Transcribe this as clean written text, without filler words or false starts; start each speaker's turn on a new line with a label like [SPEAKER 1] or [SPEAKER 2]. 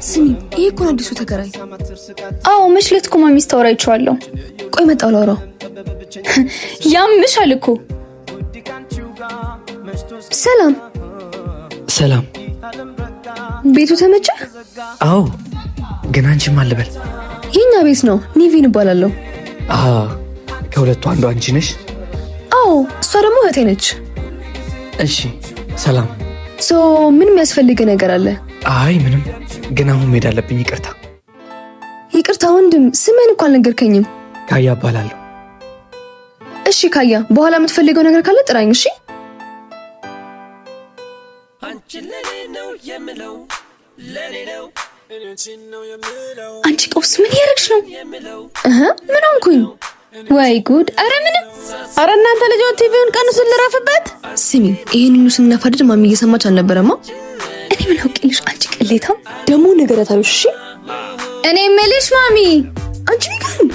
[SPEAKER 1] ስሚ፣ ይሄ እኮ ነው አዲሱ ተከራይ።
[SPEAKER 2] አዎ፣ መች ዕለት እኮ ማሚ ስታወራ አይቼዋለሁ።
[SPEAKER 1] ቆይ መጣሁ ላውራው።
[SPEAKER 2] ያምሻል እኮ።
[SPEAKER 1] ሰላም።
[SPEAKER 3] ሰላም።
[SPEAKER 1] ቤቱ ተመቸ?
[SPEAKER 3] አዎ፣ ግን አንቺ ማን ልበል?
[SPEAKER 1] የኛ ቤት ነው። ኒቪን እባላለሁ።
[SPEAKER 3] ከሁለቱ አንዱ አንቺ ነሽ?
[SPEAKER 1] አዎ፣ እሷ ደግሞ እህቴ ነች።
[SPEAKER 3] እሺ፣ ሰላም።
[SPEAKER 1] So ምን የሚያስፈልግ ነገር አለ?
[SPEAKER 3] አይ ምንም፣ ግን አሁን መሄድ አለብኝ። ይቅርታ።
[SPEAKER 1] ይቅርታ ወንድም፣ ስምህን እኮ አልነገርከኝም።
[SPEAKER 3] ካያ እባላለሁ።
[SPEAKER 1] እሺ ካያ፣ በኋላ የምትፈልገው ነገር ካለ ጥራኝ። እሺ። አንቺ ቀውስ፣ ምን እያደረግሽ ነው? እህ ምን ሆንኩኝ?
[SPEAKER 2] ወይ ጉድ! አረ ምንም።
[SPEAKER 4] አረ እናንተ ልጆች ቲቪውን ቀንሱን፣ ልረፍበት።
[SPEAKER 1] ስሚ፣ ይሄን ሁሉ ስናፋድድ ማሚ እየሰማች አልነበረማ? እኔ ምን አውቄልሽ? አንቺ ቅሌታም ደግሞ ንገሪያታለሽ። እሺ።
[SPEAKER 2] እኔ የምልሽ ማሚ
[SPEAKER 1] አንቺ ቢገርም